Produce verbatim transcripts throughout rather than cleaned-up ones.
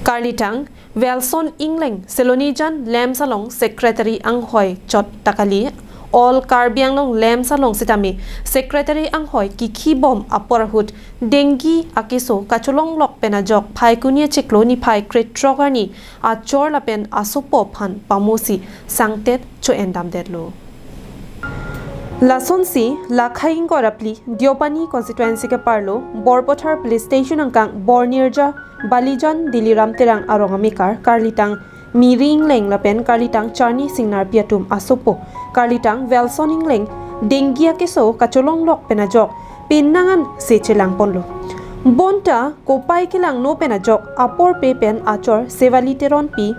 Karlitang Welson Engleng Selonijan Lamps along Secretary anghoi chot ta kali, All Karbi Anglong Lamps along sitame Secretary anghoi kikhi bom apor ahut dengue akeso kacholonglok pen ajok Phaikuni achiklo niphai krethrok arni achor lapen asopo aphan pamosi sangtet cho-endamdetlo. Lasonsi Lakhai ingkoi ra phli Deopani constituency keparlo Borpathar police station angkang Bornirja Balijan Diliram Terang arong amekar Karlitang Miri Engleng lapen Karlitang Charni Singnarpi atum asopo Karlitang Welson Engleng dengue akeso kacholonglok pen ajok penang an se chelangponlo. Bonta kopai kelangno pen ajok apor pe pen achor Sevali Teronpi,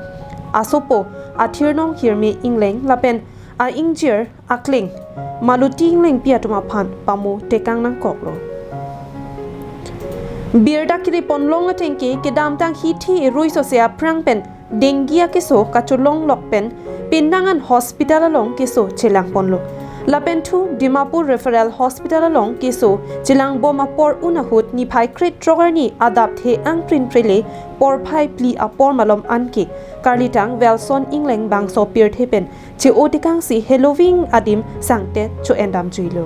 asopo Athirnong Hirme Engleng lapen a-ingjir akleng Maluti Englengpi atum aphan pamo tekang nangkoklo. Birta kiriponlong atengke kedamtang hithi ruisose aphrang pen dengue akeso kacholonglok pen penang an hospital along keso chelangponlo. Lapen thu Dimapur Referral Hospital along keso chelangbom apor un ahut niphai krethrok arni adap the angprin prele porphai phli apor malom anke Karlitang Welson Engleng bangso pirthe pen che-o tekangsi heloving adim sangtet cho-endamjuilo.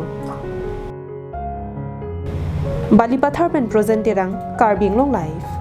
Balipathar pen Projen Terang, Karbi Anglong Live.